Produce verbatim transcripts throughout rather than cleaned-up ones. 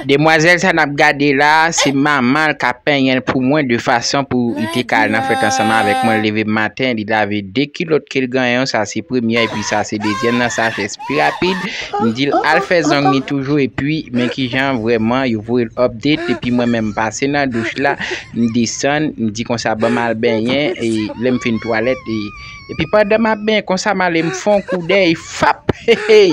Demwazèl sa n ap gade la, se manman l k ap penyen l pou mwen de fason pou li te ka al nan fèt ansanm avèk mwen. L leve maten, li lave de kilòt ke l genyen, sa se premye, epi sa se dezyèm nan, sa jès pi rapid. M di l al fè zong li toujou, epi men kijan vrèman yo voye l update, epi mwen menm m pase nan douch la, m desann, m di konsa ban m al benyen, e lè m fin twalèt, e Epi pandan m ap benyen konsa, m ale m fè yon kou dèy, fap! Hey, hey!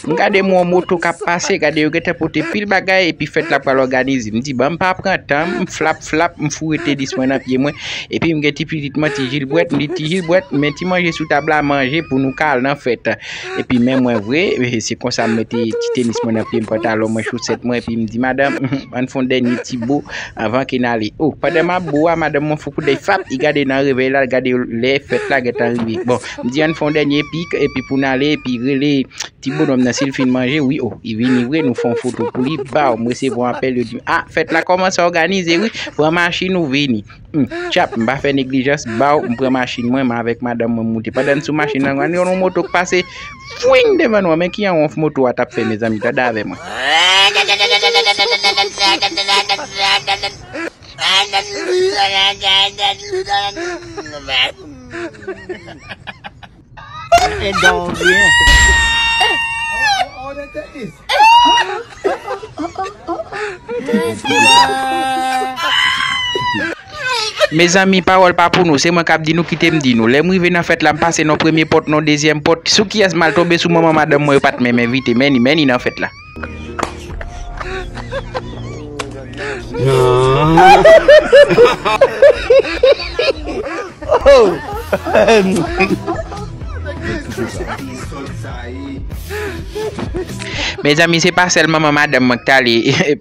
M gade m wè yon moto k ap pase, gade yo gentan pote pil bagay, epi fèt la pral òganize. M di, ban m pa pran tan, m flap, flap, m foure tenis mwen nan pye mwen. Epi m gen ti pitit mwen, Ti Jilbwèt, m di, Ti Jilbwèt, men ti manje sou tab la, manje pou nou ka al nan fèt. Epi men mwen vre, se konsa m mete ti tenis mwen nan pye m, pantalon mwen, chosèt mwen, epi m di, madanm, ann fè yon dènye ti bo anvan ke n ale. O, pandan m ap bo a, madanm mwen fè yon kou dèy, fap, li gade nan revèy la, l gade lè fèt la gentan rive. Bon, m di ann fè yon dènye pik, epi pou n ale, epi rele ti bonòm nan si l fin manje, wi, o, li vini vre, nou fè yon foto pou li, baw, m resevwa yon apèl, yo di m, a, fèt la kòmanse òganize, wi, pran machin ou vini. Hmm, tchap, m pa fè neglijans, baw, m pran machin mwen, m avèk madanm mwen moute. Pandan n sou machin nan, ann yon moto k pase, fwing devan nou, men ki jan wonf moto a t ap fè, mezanmi, tande avè mwen. E dòmi. Mezanmi, pawòl pa pou nou, se mwen k ap di nou, kite m di nou. Lè m rive nan fèt la, m pase nan premye pòt, nan dezyèm pòt. Sou kiyès m al tonbe? Sou manman madanm mwen, yo pa t menm envite, men ni, men ni nan fèt la. Mezanmi, se pa sèl manman madanm mwen k t ale,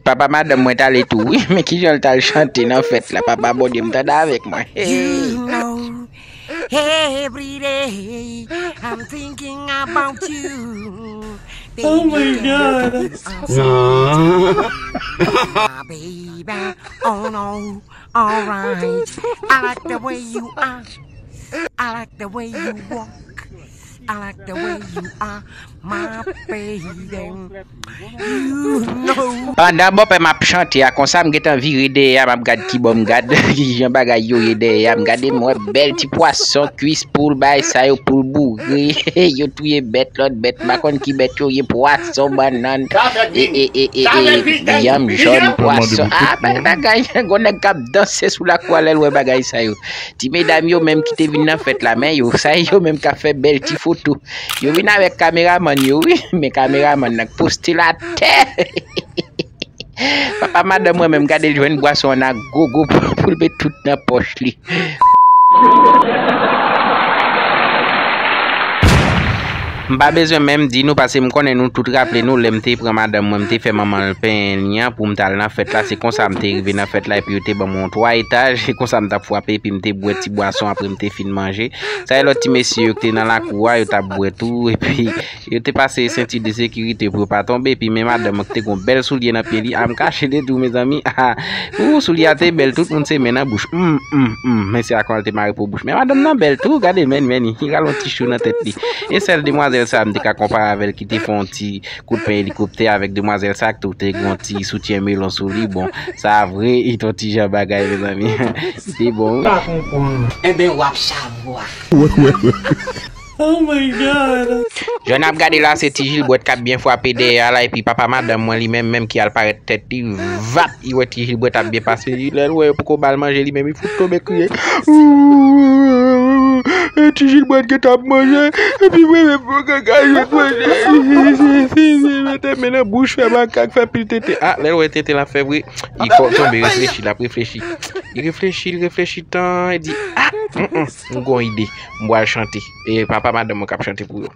papa madanm mwen t ale tou, wi. Men kijan l t al chante nan fèt la, papa Bondye m tande avèk mwen. Hey. You know, every day I'm thinking about you. Oh my God. My baby, oh no, alright. I like the way you are. I like the way you walk. I like the way you are, my baby. You know. Pandan bòpè m ap chante a, konsa m gentan vire dèyè a, m ap gad kibò m gad, kijan bagay yo ye dèyè a. M gade, m wè bèl ti pwason, kwis poul, bagay sa yo, poul boure. Yo touye bèt, lòt bèt, m pa konn ki bèt yo ye, pwason, bannann, e, e, e, e, e, yanm jòn, pwason. A, bèl bagay, gon nèg k ap danse sou lakou a lè l wè bagay sa yo. Ti medam yo menm ki te vin nan fèt la, men yo, sa yo menm k ap fè bèl ti foto. Yo vin avèk kameramann yo, wi, men kameramann nan k poste l atè. Papa madanm mwen menm, gade l jwenn bwason an a gogo pou, pou l met tout nan pòch li. M pa bezwen menm di nou, paske m konnen nou tout raple nou, lè m te pran madanm mwen, m te fè manman l penyen li an pou m t al nan fèt la, se konsa m te rive nan fèt la, epi yo te ban m yon twa etaj, se konsa m t ap frape, epi m te bwè ti bwason apre m te fin manje. Sa e lòt ti mesye yo ki te nan lakou a, yo t ap bwè tou, epi yo te pase senti de sekirite pou yo pa tonbe, epi men madanm mwen ki te gon bèl soulye nan pye li, a m kache de tou, mezanmi, a, ou, soulye a te bèl, tout moun se men nan bouch, m, m, m, men se a kòman l te mare pou bouch, men madanm nan bèl tou, gade, men, men, li rale yon ti chou nan tèt li, e sèl demwazèl sa a m te ka konpare avè l ki te fè yon ti kout pen elikoptè avèk demwazèl sa a ki tou te gon ti soutyen melon sou li, bon, sa a vre, li te yon ti jan bagay, mezanmi, li te bon, wi. Pa konprann. Enben, w ap chavwa. Oh my God! Jan n ap gade la, se Ti Jilbwèt k ap byen frape dèyè a la, epi papa madanm mwen li menm, menm ki al parèt tèt li, vap, li wè Ti Jilbwèt ap byen pase, li, lè l wè yo poko ba l manje, li menm, li fout tonbe kriye. Ti Jilbwèt gentan ap manje, epi mwen menm, mwen gentan jwenn manje. Mete men nan bouch, fè makak, fè pil tenten. A, lè l wè tenten l ap fè vre, li tonbe reflechi, l ap reflechi. Li reflechi, li reflechi tan, li di, a, m gon ide. M pral chante. E papa madanm mwen k ap chante pou yo.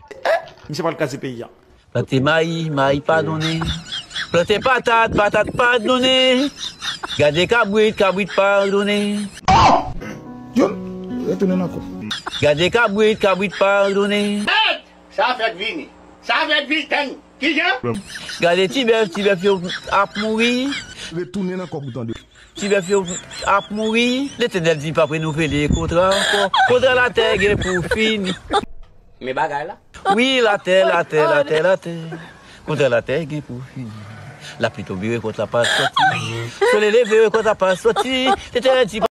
Misye pral kraze peyi a. Plante mayi, mayi pa donnen. Plante patat, patat pa donnen. Gade kabrit, kabrit pa donnen. Oh! Youn, retounen ankò. Gade kabrit, kabrit pa donnen. Sa fèk vini. Sa fèk vini, tann. Kijan? Gade ti bèf, ti bèf yo ap mouri. Retounen ankò pou tande. Ti bèf yo ap mouri. Letènèl di pa renouvle kontra ankò. Kontra latè gen pou fini. Men bagay la. Wi, latè, latè, latè, latè. Kontra latè gen pou fini. Lapli tonbe, rekòt la pa sòti. Solèy leve, rekòt la pa sòti. Letènèl di.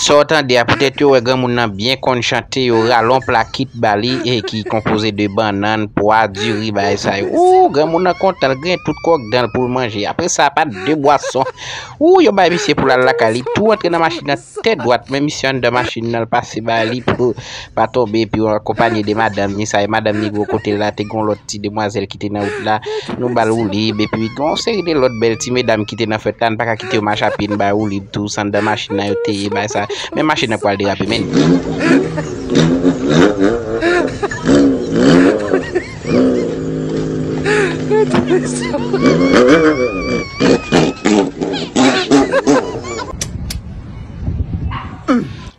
Sa w tande a, poutèt yo wè granmoun nan byen konn chante, yo rale yon pla kit ba li e ki konpoze de bannann, pwa, diri, bagay sa yo. Ou, granmoun nan kontan, l gen tout kòk dan l pou l manje. Apre sa, pa de bwason. Ou, yo bay misye pou l al lakay li, tou antre nan machin nan tèt dwat, men misye anndan machin nan, l pase ba li pou pa tonbe, epi yo akonpanye de madanm ni sa, e madanm ni bò kote l la, te gen yon lòt ti demwazèl ki te nan wout la, nou ba l woulib, epi gen yon seri de lòt bèl ti medam ki te nan fèt la, n pa ka kite yo mache a pye, n ba yo woulib tou, s anndan machin nan yo te ye, bay sa, men machin nan pral derape, men.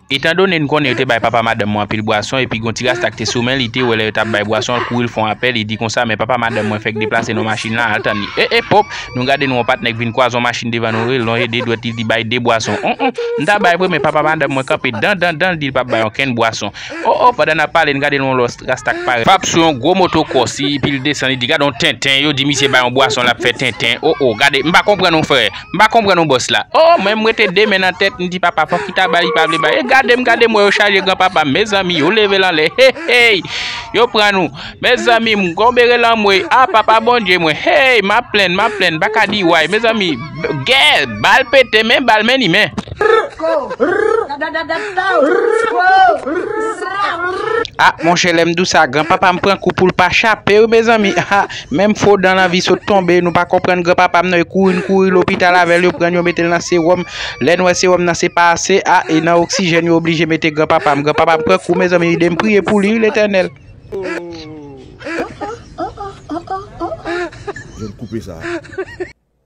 Etandone n konnen yo te bay papa madanm mwen anpil bwason, epi gon ti rasta k te sou men li, te wè lè yo t ap bay bwason, l kouri l fè yon apèl, li di konsa, men papa madanm mwen fèk deplase nan machin la, al tann li. E, e, pòp, nou gade nou yon patnè k vin kwaze yon machin devan nou, li lonje de dwèt, li di bay de bwason. On, on, m ta bay vre, men papa madanm mwen kanpe dan, dan, dan, l di l p ap bay okenn bwason. O, o, pandan n ap pale, n gade yon lòt rasta k parèt. P ap sou yon gwo motokòs, epi l desann, li di, gade yon tenten, yo di misye bay yon bwason, l ap fè tenten. O, o, gade, m pa konprann ou, frè. M pa konprann ou, bòs la. O, mwen, m rete de men nan tèt, m di, papa, fòk li ta bay, li pa vle bay. E gade m, gade m, wè yo chaje granpapa m. Mezanmi, yo leve l anlè. Hey, hey! Yo pran nou. Mezanmi, m gonbere lanmwe. A, papa Bondye mwen. Hey, m ap plenn, m ap plenn. M pa ka di way. Mezanmi, gè, bal pete, men bal, men ni men. A, monchè, lè m di w sa, granpapa m pran kou pou l pa chape, wi, mezanmi. A, menm fo dan l anvi sot tonbe, nou pa konprann granpapa m nan, yo kouri, n kouri lopital avè l, yo pran l, yo mete l nan sewòm. Lè n wè sewòm nan se pa ase, a, e nan oksijèn, yo oblije mete granpapa m. Granpapa m pran kou, mezanmi, ede m priye pou li, wi, Letènèl. Jan koupe sa.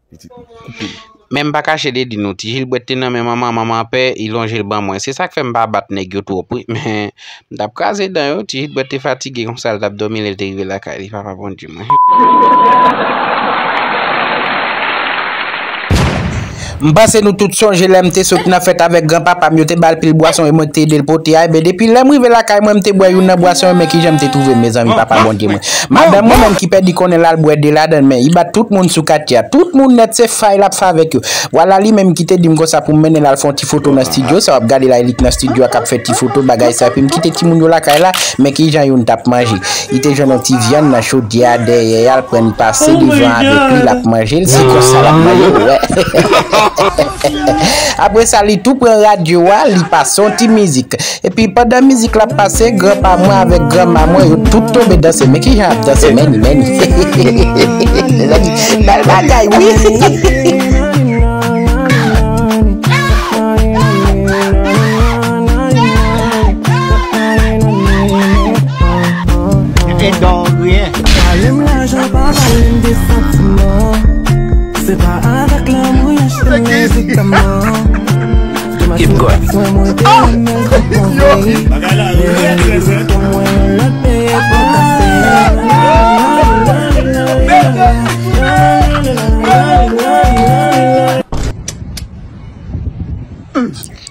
Pitit, koupe l. Men m pa kache de di nou, ti jilbrèt te nan men manman, manman pè, li lonje l ban mwen. Se sa k fè m pa bat nèg yo twòp, wi. Men, m t ap kraze dan yo, ti jilbrèt te fatige konsa, l t ap dòmi lè l te rive lakay li, papa Bondye mwen. M panse nou tout sonje lè m te sot nan fèt avèk granpapa m, yo te ba l pil bwason e mwen k te ede l pote a. Ebyen, depi lè m rive lakay mwen, m te bwè youn nan bwason yo, men kijan m te twouve m, mezanmi, papa Bondye mwen. Madanm mwen menm ki pèdi konnen l al bwè de ladan l, men li bat tout moun sou katye a. Tout moun nèt se fay l ap fè avèk yo. Vwala li menm ki te di m konsa pou m mennen l al fè yon ti foto nan estidyo. Sa w ap gade la, e li k nan estidyo a k ap fè ti foto, bagay sa. Epi m kite timoun yo lakay la, men kijan youn t ap manje. Li te jwenn yon ti vyann nan chodyè a dèyè a, l pran l pase devan avèk li, l ap manje l. Se konsa l ap manje l, wè. Apre sa, li tou pran radyo a, li pase yon ti mizik. Epi pandan mizik la ap pase, granpa mwen avèk granma mwen, yo tout tonbe danse. Men kijan y ap danse, men ni, men ni. Bèl bagay, wi. Pale m lajan, pa pale m de santiman. Se pa avèk lanmou y achte medikaman. Keep going.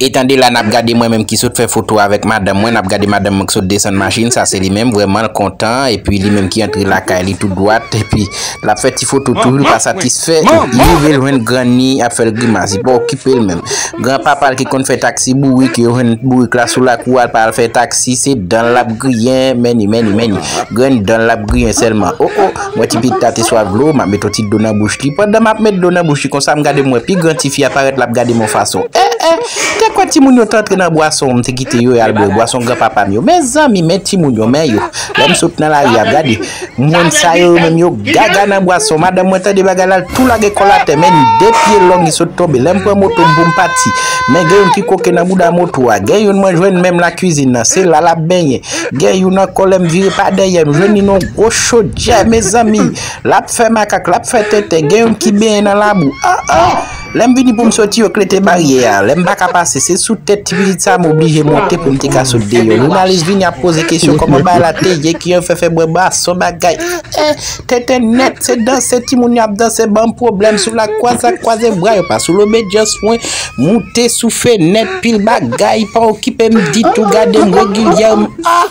E tande la, n ap gade mwen menm ki sot fè foto avèk madanm mwen, n ap gade madanm mwen ki sot desann machin, sa se li menm, vrèman l kontan, epi li menm ki antre lakay li tou dwat, epi l ap fè ti foto tou, li pa satisfè, epi li rive l jwenn grann li ap fè l grimas, li pa okipe l menm. Granpapa l ki konn fè taksi bourik, yo jwenn bourik la sou lakou a, l pa al fè taksi, se dan l l ap griyen, men ni, men ni, men ni. Grenn dan l ap griyen sèlman. O, o, mwen ti pitit la te swav dlo, m ap met yon ti dlo nan bouch li. Pandan m ap met dlo nan bouch li konsa, m gade m wè pi gran tifi a parèt, l ap gade m yon fason. Eh, eh, te kwè timoun yo t antre nan bwason m te kite yo e al bwè bwason granpapa m yo. Mezanmi, men timoun yo, men yo. Lè m sot nan lari a, gade. Moun sa yo, yo menm yo gaga nan bwason. Madanm mwen tande bagay la, l tou lage kò l atè, men ni de pye long, li sot tonbe. Lè m pran moto m pou m pati, men gen youn ki koke nan bouda moto a. Gen youn mwen jwenn menm lakwizin nan, se la l ap benyen. Gen youn ankò, lè m vire pa dèyè, m jwenn li nan yon gwo chodyè, mezanmi. L ap fè makak, l ap fè tenten. Gen youn ki benyen nan labou. Ah, ah! Lè m vini pou m soti, yo klete baryè a. Lè m pa ka pase, se sou tèt ti pitit sa m oblije monte pou m te ka sot deyò. Jounalis vini ap poze kesyon, kòman bagay la te ye, ki jan fè fè bwè bwason bagay. Eh, tenten nèt, se danse, timoun yo ap danse, ban m pwoblèm sou la kwa sa kwaze bra, yo pa sou lobedyans mwen, moute sou fenèt, pil bagay, pa okipe m ditou, gade m regilyèman. Ah!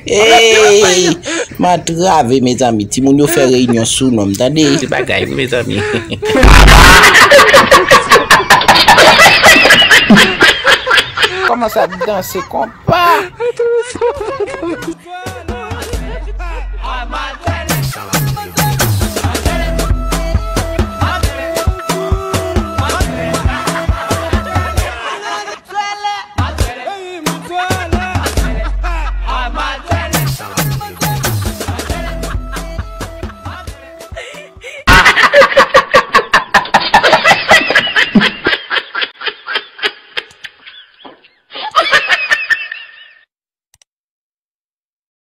Hey! M antrave, mezanmi. Timoun yo fè reyinyon sou non m, tande. Se bagay, mezanmi. Kòmanse ap danse konpa.